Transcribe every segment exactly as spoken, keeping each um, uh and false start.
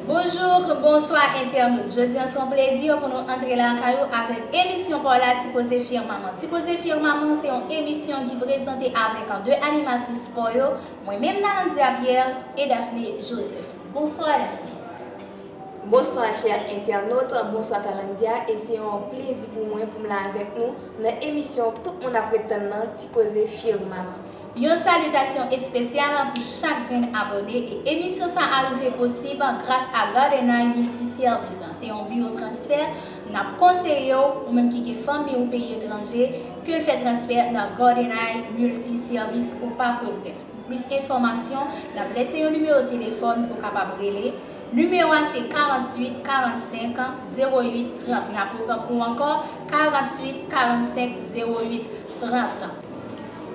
Bonjou, bonswa entènot. Jodi a se yon plezi pou nou antre lakay ou avèk emisyon pa w la, Ti Koze Firmaman. Ti Koze Firmaman se yon emisyon ki prezante avèk de animatris pa w yo, mwen menm Talandia Pierre e Daphné Joseph. Bonswa Daphné. Bonswa chè entènot, bonswa Talandia, e se yon plezi pou mwen pou m la avèk nou nan emisyon tout moun ap ret tann nan, Ti Koze Firmaman. Yon salitasyon espesyal pou chak grenn abòne, e emisyon sa a rive posib gras a Garden Eye Multiservice. Se yon biwo transfè, n ap konseye w, ou menm ki gen fanmi ou peyi etranje, ke l fè transfè nan Garden Eye Multiservice, ou p ap regrèt. Pou plis enfòmasyon, n ap lese yon nimewo telefòn pou w kapab rele. Nimewo a se karanntuit karannsenk zewo uit trant. N ap repran pou w ankò, karanntuit karannsenk zewo uit trant.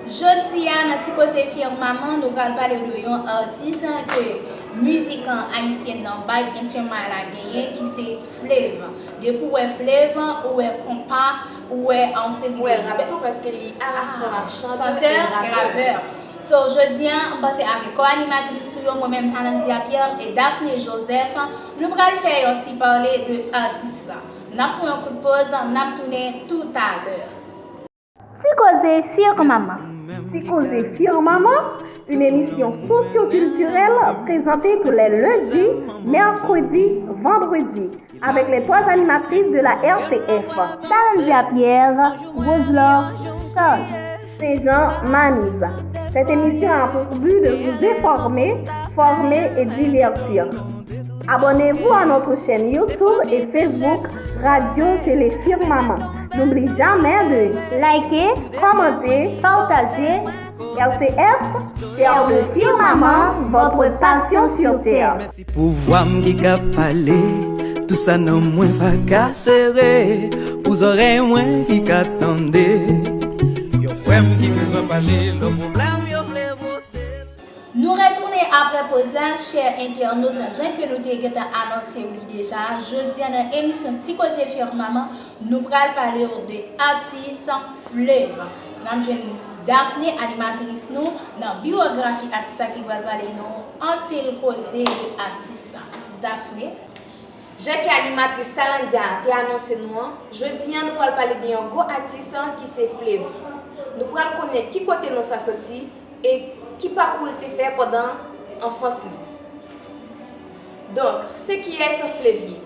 Jodi a, nan Ti Koze Firmaman, nou pral pale de yon atis ke mizik ayisyèn nan bay Inter Mile la genyen, ki se Fleuve. Depi w wè Fleuve, ou wè konpa, ou wè yon seri de rap tou, paske li alafwa chantè e rapè. So, jodi a, m pase avèk ko-animatris ou yo, mwen menm Talandia Pierre e Daphné Joseph, nou pral fè yon ti pale de atis la. N ap pran yon kout poz, n ap tounen toutalè. Ti Koze Firmaman. Ti Koze Firmaman, une émission socio-culturelle présentée tous les lundis, mercredis, vendredis, avec les trois animatrices de la R C F. Talandia Pierre, Roselor Charles. Saint-Jean Manise. Cette émission a pour but de vous informer, former et divertir. Abonnez-vous à notre chaîne YouTube et Facebook Radio Télé Firmament. N'oublie jamais de liker, commenter, partager. R C F, Terre de Firmament, votre passion sur terre. Se pouvwa m ki ka pale, tout sa nan mwen pa ka sere, pou zòrèy mwen ki ka tande. Yon frè m ki bezwen pale, lè pwoblèm yo vle poze l. Nou retounen apre poz la, chè entènot, jan ke nou te gentan anonse w li deja. Jodi a nan emisyon Ti Koze Firmaman, nou pral pale w de atis Fleuve. N ap jwenn Daphné, animatris nou, nan biwografi atis la ki pral pale nou anpil koze de atis la. Daphné. Jan ke animatris Talandia te anonse nou an, jodi a nou pral pale de yon gwo atis ki se Fleuve. Nou pral konnen ki kote non sa soti e ki pakou l te fè pandan anfans li. Donk, se kiyès Fleuve ye?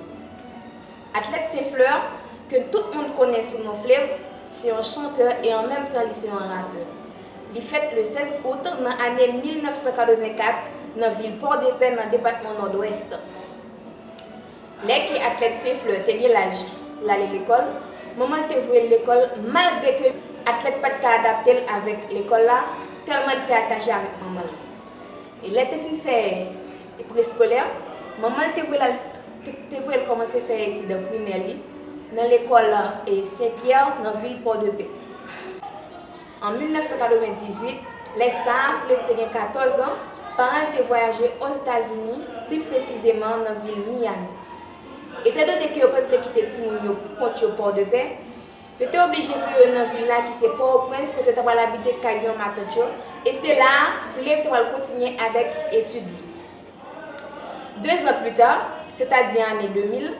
Athlète Saint-Fleur, ke tout moun konnen sou non Fleuve, se yon chantè e an menm tan li se yon rapè. Li fèt le sèz out nan ane mil nèf san katrevenkat nan vil Pòdepè nan depatman Nòdwès. Lè ke Athlète Saint-Fleur te gen laj pou l ale lekòl, manman l te voye l lekòl malgre ke Athlète pa t ka adapte l avèk lekòl la, tèlman li te atache avèk manman l. E lè l te fin fè preskolè, manman l te voye l al, te, te voye l kòmanse fè etid primè li nan lekòl, e, Sen Pyè nan vil Pòdepè. An mil nèf san katrevendizuit, lè sa a, Fleuve te gen katòz an, paran l te vwayaje Ozetazini, pli presizeman nan vil Miami. Etandone ke yo pa t vle kite timoun yo pou kont yo Pòdepè, yo te oblije voye yo nan vil la ki se Pòtoprens, kote yo ta pral abite kay yon matant yo, e se la a Fleuve ta pral kontinye avèk etid li. Dezan pli ta, sètadi ane de mil,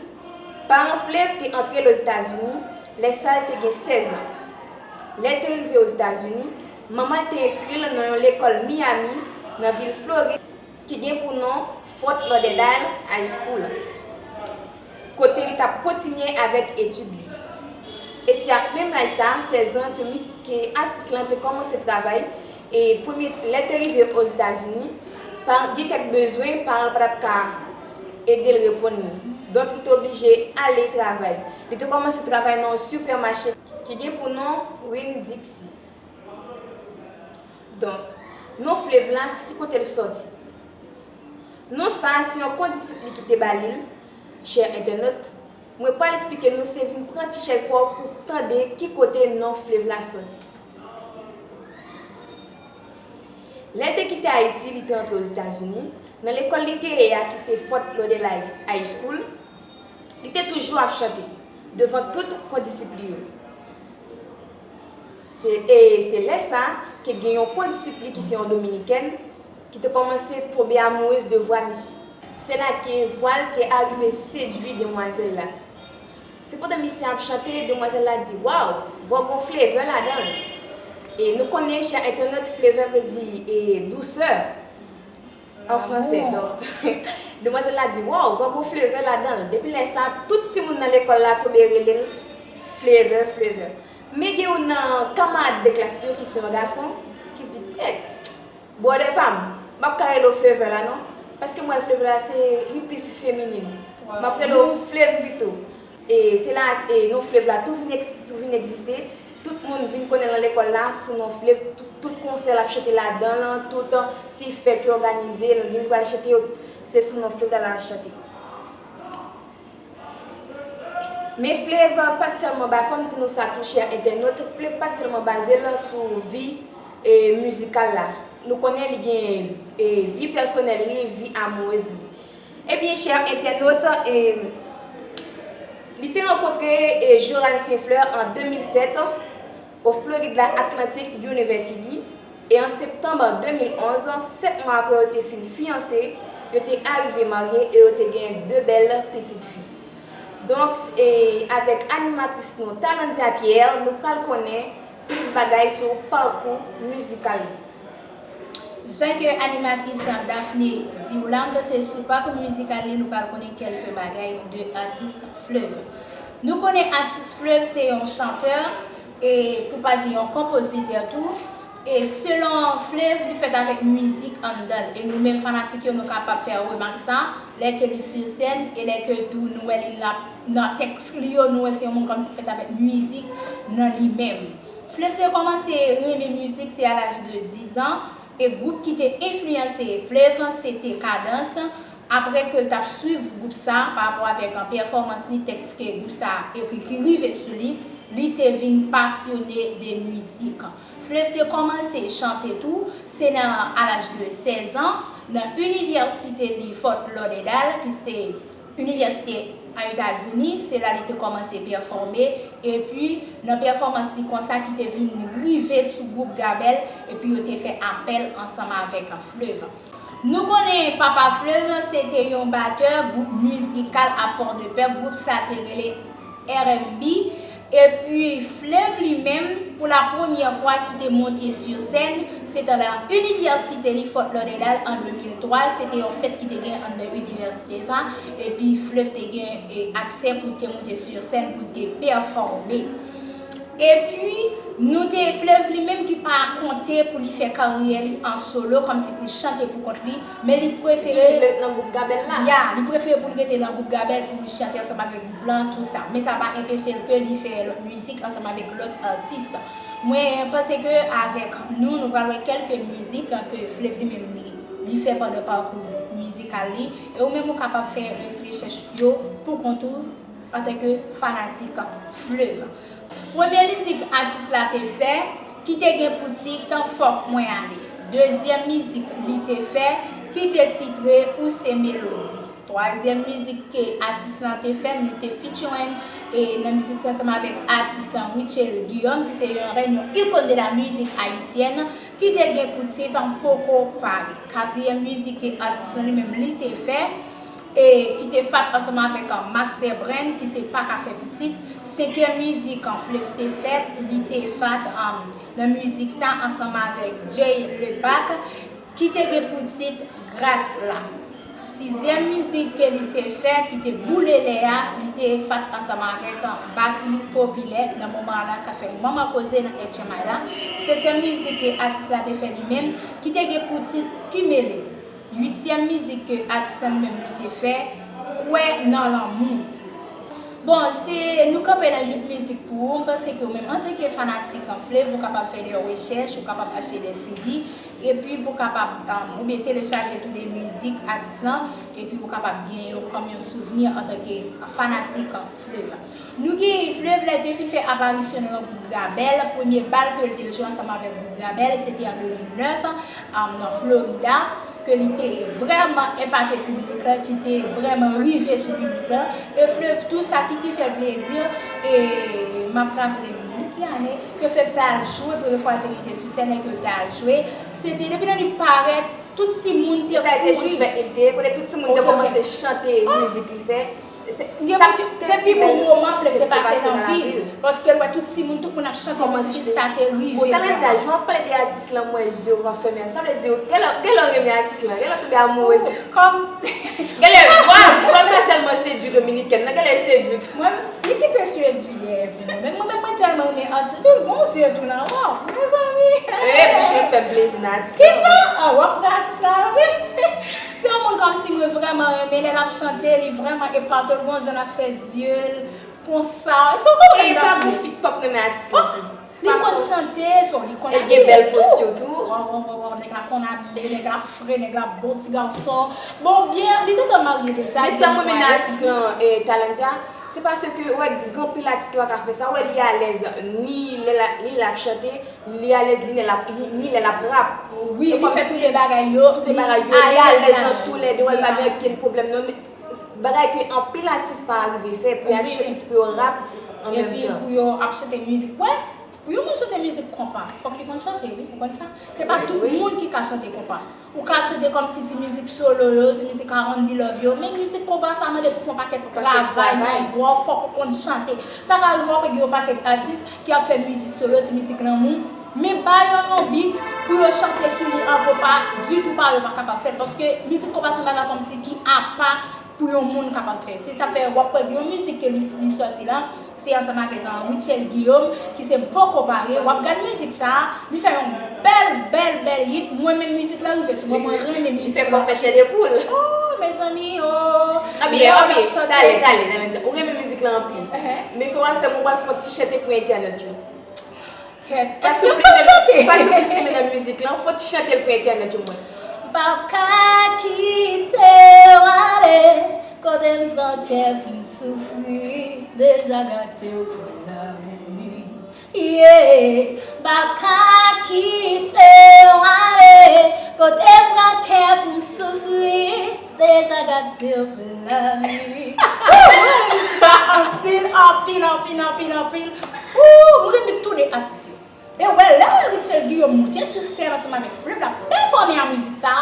paran Fleuve te antre l Ozetazini, lè sa a l te gen sèz an. Lè l te rive Ozetazini, manman l te enskri l nan yon lekòl Miami, nan vil Florid, ki gen pou non Fort Lauderdale High School, kote li t ap kontinye avèk etid li. E se ak menm laj sa a, sèz an, ke mis-, ke atis lan te kòmanse travay, e premye, lè l te rive Ozetazini, pa, gen kèk bezwen, paran l pa t ap ka ede l reponn li. Donk, li te oblije ale travay. Li te kòmanse travay nan yon sipèmache ki gen pou non Winn-Dixie. Donk, non Fleuve la, se ki kote l sòti. Non sa a, se yon kondisip li ki te ba li l, chè entènot. Mwen pral esplike nou, se vin pran ti chèz pa w pou w tande ki kote non Fleuve la sòti. Lè l te kite Ayiti, li te antre Ozetazini, nan lekòl li te ye a, ki se Fort Lauderdale High School, li te toujou ap chante devan tout kondisip li yo. Se, e se lè sa a ke gen yon kondisip li ki se yon dominikèn ki te kòmanse tonbe amourez de vwa misye. Se la ke vwa l te arive sedui demwazèl la. Sepandan misye ap chante, demwazèl la di, "Waw, vwa w gon flavor ladan l." E nou konnen, chè entènot, flavor vle di e dousè an fransè. Donk, demwazèl la di, "Waw, vwa w gon flavor ladan l." Depi lè sa, tout timoun nan lekòl la tonbe rele l flavor, flavor. Men gen youn nan kamarad de klas li yo ki se yon gason ki di, "Tèt, brother pa m, m ap ka rele w flavor la non, paske m wè flavor la se li plis feminin. M ap rele w flav pito." E se la e non flav la tou vin tou vin egziste. Tout moun vin konnen nan lekòl la sou non flav. Tout, tout konsè l ap chante ladan l, tout ti fèt yo òganize, depi l pral chante yo, se sou non flav la l al chante. Men flav pa t sèlman ba, fò m di nou sa tou, chè entènot, flav pa t sèlman baze l sou vi e mizikal la. Nou konnen li gen e vi pèsonèl li, vi amourez li. Ebyen, chè entènot, e, li te rankontre e Joran Saint-Fleur an de mil sèt o Florid la Atlantic University, e an septanm de mil onz, sèt mwa apre yo te fin fiyanse, yo te arive marye e yo te gen de bèl pitit fi. Donk, e, avèk animatris nou Talandia Pierre, nou pral konnen plis bagay sou pakou mizikal li. Jan ke animatris Daphné di w la, m panse sou pakou mizikal li, nou pral konnen kèlke bagay de atis Fleuve. Nou konnen atis Fleuve se yon chantè, e pou pa di yon konpozitè tou. E selon Fleuve, li fèt avèk mizik anndan l. E nou menm fanatik yo, nou kapab fè remak sa, lè ke li sou sèn, e lè ke tou nou wè li la, nan tèks li yo, nou wè se yon moun kòmsi fèt avèk mizik nan li menm. Fleuve te kòmanse renmen mizik se a laj de diz an, e gwoup ki te enfliyanse Fleuve se te Kadans. Apre ke l t ap swiv gwoup sa pa rapò avèk pèfòmans li, tèks ke gwoup sa ekri ki rive sou li, li te vin pasyone de mizik. Fleuve te kòmanse chante tou, se nan a laj de sèz an, nan inivèsite li Fort Lauderdale, ki se inivèsite a Etazini, se la li te kòmanse pèfòme, epi nan pèfòmans li konsa ki te vin rive sou gwoup Gabel, epi yo te fè apèl ansanm avèk Fleuve. Nou konnen papa Fleuve se te yon batè gwoup mizikal a Port-de-Paix, gwoup sa te rele R M B, epi Fleuve li menm, pou la premyè fwa ki te monte sou sèn, se te nan inivèsite li Fort Lauderdale an de mil twa, se te yon fèt ki te gen anndan inivèsite sa, epi Fleuve te gen e, aksè pou te monte sou sèn pou te pèfòme. Epi, nou te Fleuve li menm ki pa konte pou li fè karyè li an solo, kòmsi pou l chante pou kont li, men li prefere. Toujou nan gwoup Gabel la. Ya, li prefere pou l rete nan gwoup Gabel pou l chante ansanm avèk gwoup lan, tou sa. Men sa pa enpeche l ke li fè lòt mizik ansanm avèk lòt atis. Mwen panse ke avèk nou, nou pral wè kèlke mizik ke Fleuve li menm li, li fè pandan pakou mizikal li. E ou menm ou kapab fè rès rechèch yo pou kont ou antanke fanatik Fleuve. Premye mizik atis la te fè, ki te gen pou tit Fòk Mwen Ale. Dezyèm mizik li te fè, ki te titre Ou Se Melodi. Twazyèm mizik ke atis lan te fè, li te featuring e nan mizik sa ansanm avèk atis Rutshelle Guillaume, ki se yon rèn, yon ikòn de la mizik ayisyèn, ki te gen pou tit Poko Pare. Katriyèm mizik ke atis lan li menm li te fè, e ki te fat ansanm avèk Master Brand, ki se Pa Ka Fè Pitit. Senkyèm mizik Fleuve te fèt, li te fat um, nan mizik sa ansanm avèk Jay Lepac, ki te gen pou tit Gras La. Sizyèm mizik ke li te fè, ki te boule lè a, li te fat ansanm avèk Baky Popilè nan moman la k ap fè manman koze nan H M I la. Setyèm mizik ke atis la te fè li menm, ki te gen pou tit Ki Mele. Uityèm mizik ke atis la li menm li te fè, Kwè nan Lanmou. Bon, se nou kanpe nan uit mizik pou ou. M panse ke ou menm, antanke fanatik Fleuve, ou kapab fè de rechèch, ou kapab achte de C D, epi pou kapab, um, oubyen telechaje tou de mizik atis lan, epi ou kapab gen yo kòm yon souvni antanke fanatik Fleuve. Nou gen Fleuve lè l te fin fè aparisyon nan gwoup Gabel. Premye bal ke l te jwe ansanm avèk gwoup Gabel, se te an de mil nèf, um, nan Florida, ke li te vrèman epate piblik la, ki te vrèman rive sou piblik la. E Fleuve tou, sa ki te fè l plezi, e m ap raple m ki ane ke Fleuve t al jwe, premye fwa l te monte sou sèn, lè ke l t al jwe, se te depi lè li parèt, Tout timoun te kouri. Sa te jou fèt li te ye, kote tout timoun te kòmanse chante mizik li fè. Se pi bon moman Fleuve te pase nan vi l. Paske l wè tout timoun, tout moun ap chante mizik li, sa te rive vrèman. Bon, talè di a, jan w ap pale de atis lan, m wè je w ap fèmen. Sa vle di, genlè w renmen atis lan, genlè w tonbe amourez de. Genlè vwa, vwa pa sèlman sedwi dominikèn nan, genlè l sedwi tou. Mwen, li kite sedwi dèyè pou mwen. Men mwen menm, mwen tèlman renmen atis, epi l gon zye tou nan, waw, mezanmi. E bouch mwen fè m plezi nan atis lan. Kisa? A, w ap pran atis la, wi. Se yon moun kòmsi mwen vrèman renmen, lè l ap chante, li vrèman epate, l gon jan l ap fè zye l konsa. Se yon moun. E pa bon fi k p ap renmen atis lan tou. Li konn chante, so li konn abiye tou. El gen bèl posti tou. Waw, waw, waw, waw, nèg la konn abiye, nèg la fre, nèg la bon ti gason. Bon, byen, li gentan marye deja. Men sa mwen renmen nan atis lan, eh, Talentia, se paske w wè gen anpil atis ki pa ka fè sa, w wè li alèz ni lè l ap chante, li alèz ni lè l ap rap. Wi, li fè tou de bagay yo, tou de bagay yo, li alèz nan tou lè de, w wè l pa gen okenn pwoblèm non. Bagay ke anpil atis pa rive fè, pou y ap chante, pou yo rap an menm tan. Epi pou yo ap chante mizik, wè. Pou yon moun chante mizik konpa, fòk li konn chante, wi, ou konn sa? Se pa tout moun ki ka chante konpa. Ou ka chante kòmsi ti mizik solo yo, ti mizik R and B love yo, men mizik konpa sa mande pou fè yon pakèt travay nan vwa w, fòk ou konn chante. Sa ka rive w ap gen yon pakèt atis ki ap fè mizik solo, ti mizik lanmou, men ba yo yon beat pou yo chante sou li an konpa, ditou pa yo pa kapab fè l, paske mizik konpa se yon bagay kòmsi ki apa pou yon moun kapab fè. Se sa fè w ap wè gen yon mizik ke li, li sòti la, se ansanm avèk, uh, Rutshelle Guillaume, ki se M Poko Pare. W ap gad mizik sa, li fè yon bèl, bèl, bèl hit. Mwen menm mizik la rive sou mwen, mwen renmen mizik la. Se bon fè chè de poul. Oh, mezanmi, oh. Anbyen, anbyen, talè, talè, talè. Ou renmen mizik la anpil. Men sa w al fè, mwen pral fè yon ti chante pou entènèt yo. Èske m pa chante? Pa di plis renmen nan mizik lan, fò ti chante l pou entènèt yo mwen. M p ap ka kite w ale, kote m pran kè pou m soufri, deja gate w pou lavi. Yeah, m p ap ka kite w ale, kote m pran kè pou m soufri, deja gate w pou lavi. Anpil, anpil, anpil, anpil, anpil. Ooh, m renmen tou de atis yo. E w wè, lè w wè Rutshelle Guillaume monte sou sèn ansanm avèk Fleuve, l ap pèfòme a mizik sa,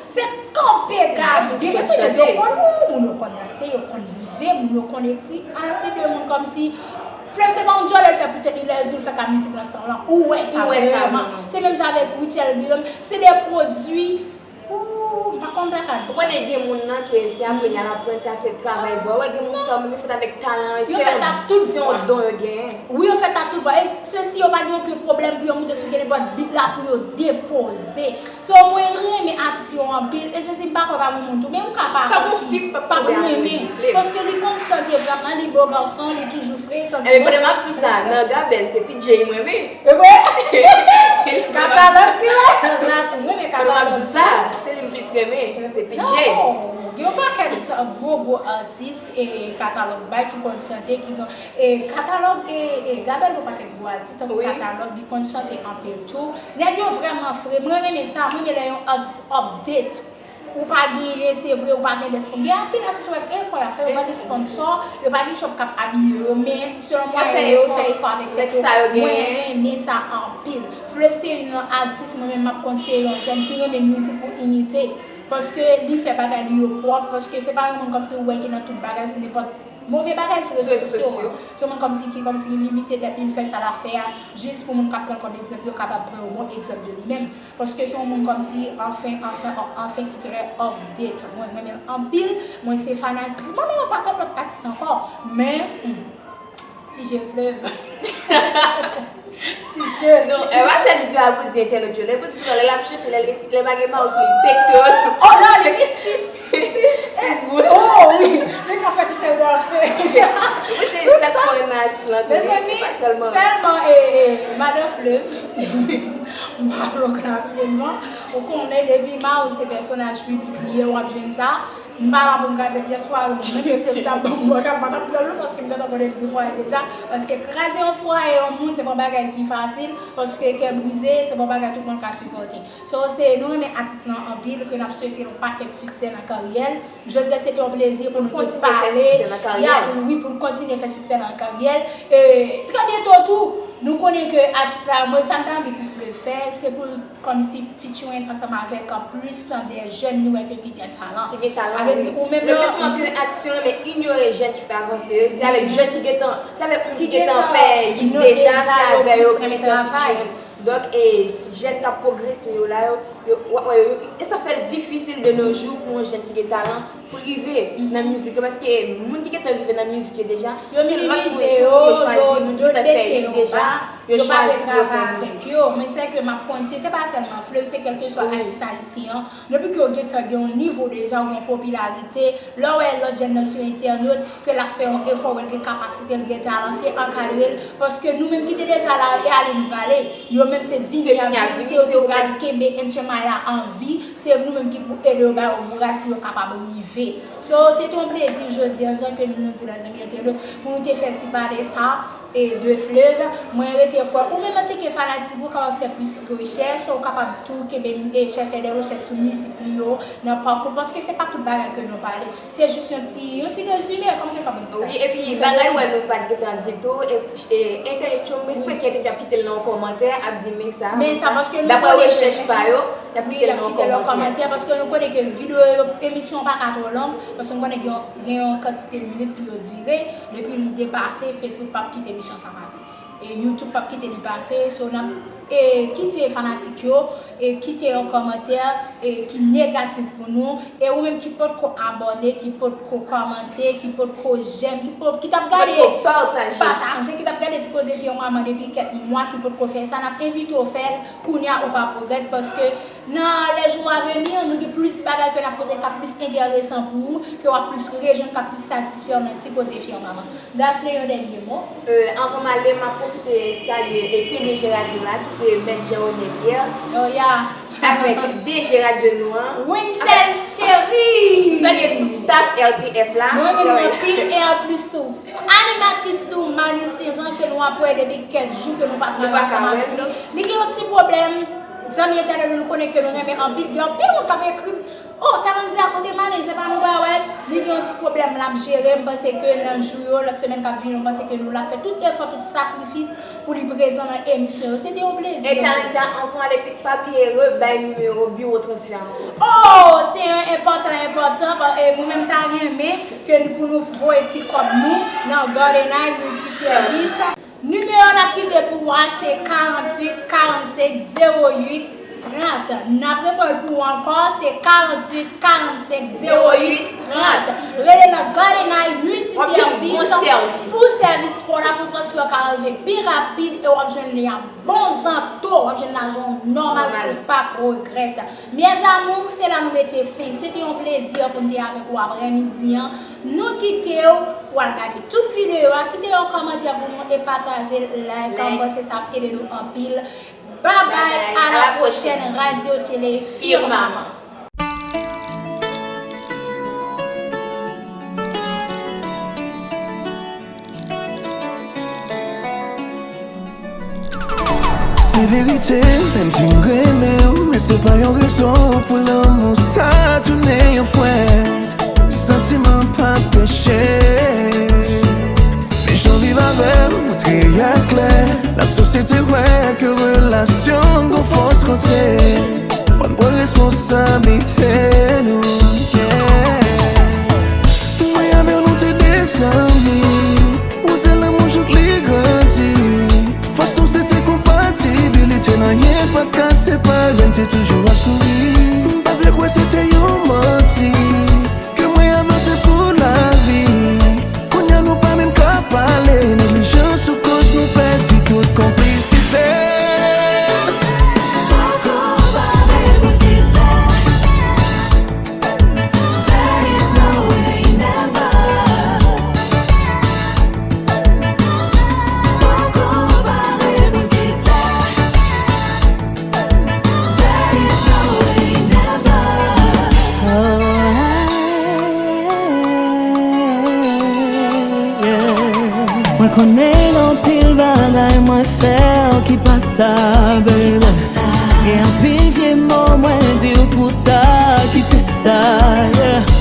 se kanpe gade. Gen moun yo konn, wi, moun yo konn danse, yo konn bouje, moun yo konn ekri. A, se de moun kòmsi Fleuve se pa yon djòlè l fè pou tèt li, lè l di l fè ka mizik lan san lan. Ou wè sa vrèman. Se menm jan avèk Rutshelle Guillaume, se de pwodui. Ooh, m pa konn sa ka di sa. Ou konnen gen moun nan ke se apre y al aprann, se al fè travay vwa. Wè gen moun sa yo menm yo fèt avèk talan, se yon don yo genyen. Wi, yo fèt ak tout vwa. E sesi yo pa gen okenn pwoblèm pou yo moute sou kenenpòt beat la pou yo depoze. So, mwen renmen atis yo anpil. E sesi m pa kwè pa gen moun tou. Men ou ka pa renmen. Paske li konn chante vrèman, li bo gason, li toujou fre, santiman. Ebyen, pandan m ap di sa, nan Gabèl, se P J m renmen. E vre? Katalòg ki la. Pandan m ap di sa, se li m plis renmen, se P J. Non, gen yon pakèt gwo, gwo atis, e Katalòg bay ki konn chante, ki konn, e Katalòg, e, e Gabèl yon pakèt gwo atis, tankou Katalòg, li konn chante anpil tou. Nèg yo vrèman fre, mwen renmen sa, mwen renmen lè yon atis update. Ou pa genyen, se vre, ou pa gen despon-, gen anpil atis ou wè, efò y ap fè, yo pa gen sponsò, yo pa gen shop k ap abiye yo, men selon mwayen yo, yo fè efò avèk tèt yo. Mwen renmen sa anpil. Fleuve se youn nan atis mwen menm m ap konn se yon jèn ki renmen mizik pou imite. Paske li fè bagay li yo pwòp, paske se pa yon moun kòmsi ou wè ki nan tout bagay sou nenpòt move bagay sou rezo sosyo a. Se yon moun kòmsi ki, kòmsi li limite tèt li, li fè sa l ap fè a, jis pou moun k ap pran l kòm egzanp yo kapab pran yon bon egzanp de li menm. Paske se yon moun kòmsi, anfen, anfen, anfen, ki trè update. Mwen, mwen renmen l anpil. Mwen se fanatik li. Mwen renmen yon pakèt lòt atis ankò. Men, hmm, T J Fleuve. T J. Non, e pa sèl je a pou di entènòt yo. Lè pou di lè l ap chante, lè, lè pa gen mawo sou li, pekto yo tou. Oh non, li gen sis. Sis boul. Oh wi, li ka fè titèl danse. Ou te di sa k fè w renmen atis lan tou, wi, e pa sèlman. Sèlman, e, e, Madan Fleuve. M pa vle w konn abiye m non. Ou konnen depi mawo se pèsonaj piblik li ye, w ap jwenn sa. M pa la pou m kraze pyès fwaye moun, men ke Fleuve t ap ban m bòkal, m pa t ap pran l non, paske m gentan konnen li gen fwaye deja. Paske kraze yon fwaye yon moun, se pa yon bagay ki fasil, paske kè brize, se pa yon bagay tout moun ka sipòte. So, se, nou renmen atis lan anpil, ke n ap swete l yon pakèt siksè nan karyè l. Jodi a, se te yon plezi pou nou te pale. Ya, wi, pou l kontinye fè siksè nan karyè l. E, trè byento tou, nou konnen ke atis la, mwen, sa m ta renmen pou Fleuve. fè, se pou l kòmsi featuring ansanm avèk plis de jèn nou wè ke ki gen talan. Ki gen talan, wi. Sa vle di ou menm lè. Men plis souvan ke atis yo renmen inyore jèn ki t avanse yo, se avèk jèn ki gentan, se avèk moun ki gentan fè hit deja, se avè yo plis yo featuring. Donk, e, jèn k ap pwogrese yo la, yo, yo, w ap wè yo, e sa fè l difisil de nos jours pou yon jèn ki gen talan pou l rive nan mizik la, paske moun ki gentan rive nan mizik yo deja, se lòt moun yo chwazi, moun ki gentan fè hit deja, yo chwazi pou yo fè mizik. Men se ke m ap konn, se pa sèlman Fleuve, se kèlkeswa atis ayisyen an, depi ke w gentan gen yon nivo deja, w gen yon popilarite, lè w wè lòt jèn nan sou entènot, ke l ap fè yon efò, wè l gen kapasite, l gen talan, se ankadre l, paske nou menm ki te deja la, e ale nou prale, yo menm se vini y ap vini, se yo ki pral kenbe N H M I la an vi, se nou menm ki pou ede yo, ba yo moral pou yo kapab rive. So, se te yon plezi jodi an, jan ke nou, nou di la, zanmi entènot, pou nou te fè ti pale sa, e de Fleuve, mwen rete kwè ou menm antanke fanatik ou kapab fè plis rechèch, ou kapab tou kenbe e chè fè de rechèch sou mizik li yo, nan pakou l, paske se pa tout bagay ke nou pale. Se jis yon ti, yon ti rezime, kòman ke kapab di sa? Wi, epi bagay ou wè nou pa t gentan di tou, e, e entènot yo, m espere ke entènot yo ap kite l nan yon kòmantè, ap di men sa, men sa, paske nou konnen ke, daprè rechèch pa yo, y ap kite l nan yon kòmantè, paske nou konnen ke videyo yo, emisyon an pa ka twò long, paske nou konnen gen yon, gen yon kantite minit pou yo dire, depi li depase, Facebook p ap kite emisyon sa pase. E YouTube p ap kite li pase, so n ap, e, kite fanatik yo, e, kite yon kòmantè, e, ki negatif pou nou, e ou menm ki potko abòne, ki potko kòmante, ki potko jèm, ki pot, ki t ap gade, pataje, ki t ap gade Ti Koze Fi Manman depi kèk mwa, ki potko fè sa, n ap envite w fè l, kounye a ou p ap regrèt, paske nan les jours à venir, nou gen plis bagay ke n ap pote k ap plis enteresan pou ou, ke w ap plis rejwenn, k ap plis satisfè w nan Ti Koze Fi Manman. Daphné, yon dènye mo? Euh, anvan m ale, m ap pwofite salye e P D G radyo la, ki se Mèt Jean René Pierre. Oh, yeah. Avèk D G radyo nou an. Winchelle Chéry! M salye tout staff R T F la. Mwen renmen nou anpil e anplis tou, animatris nou, Mani Saint Jean, ke nou ap wè depi kèk jou ke nou pa travay ansanm avèk li. Li gen yon ti pwoblèm. Zanmi entènot nou, nou konnen ke nou renmen anpil. Gen anpil moun k ap ekri m, "Oh, Talentia, kote Mani, se pa nou pa wè l?" Li gen yon ti pwoblèm, l ap jere. M panse ke nan jou yo, lòt semèn k ap vini, m panse ke nou l ap fè tout efò, tout sakrifis pou li prezan nan emisyon yo. Se te yon plezi. E Talentia, anvan ale, pa bliye rebay nimewo biwo transfè a ankò. Oh, se yon enpòtan, enpòtan. E mwen menm, m ta renmen ke pou nou voye ti kòb nou nan Golden Eye Multiservice. Nimewo n ap kite pou ou a se karanntuit karannsenk zewo uit trant. N ap reprann l pou ou ankò, se karanntuit karannsenk zewo uit trant. Rele nan Golden Eye Multiservice pou sèvis pa w la, pou transfè w ka rive pi rapid e w ap jwenn li a bon jan to, w ap jwenn lajan w nòmal, ou p ap regrèt. Mes amours, se la nou mete fen. Se te yon plezi pou n te avèk ou aprèmidi an. Nou kite w pou w al gade tout videyo a, kite yon kòmantè pou nou e pataje l, like, m panse sa ap ede nou anpil. Babay, a la pwochèn, Radyo Tele Firmament. Se verite, menm si m renmen w, men se pa yon rezon pou lanmou sa tounen yon fwèt. Santiman pa peche. Men jan w viv avè m montre a klè. Lasosyete wè ke relasyon n gon fòs kote. Fò n pran responsablite nou, yeah. Mwen avè w nou te de zanmi. Ou se lanmou jouk li grandi. Fòs nou se te konpatibilite, nan anyen pa t ka separe n, te toujou ap souri. M pa vle kwè se te yon manti. Ke mwen avanse pou lavi. Kounye a nou pa menm ka pale. Neglijans ou koz nou pèdi tout konplisite. Mwen konnen anpil bagay mwen fè w ki pa sa, baby. Gen anpil vye mo mwen di w pou ta kite sa, yeah.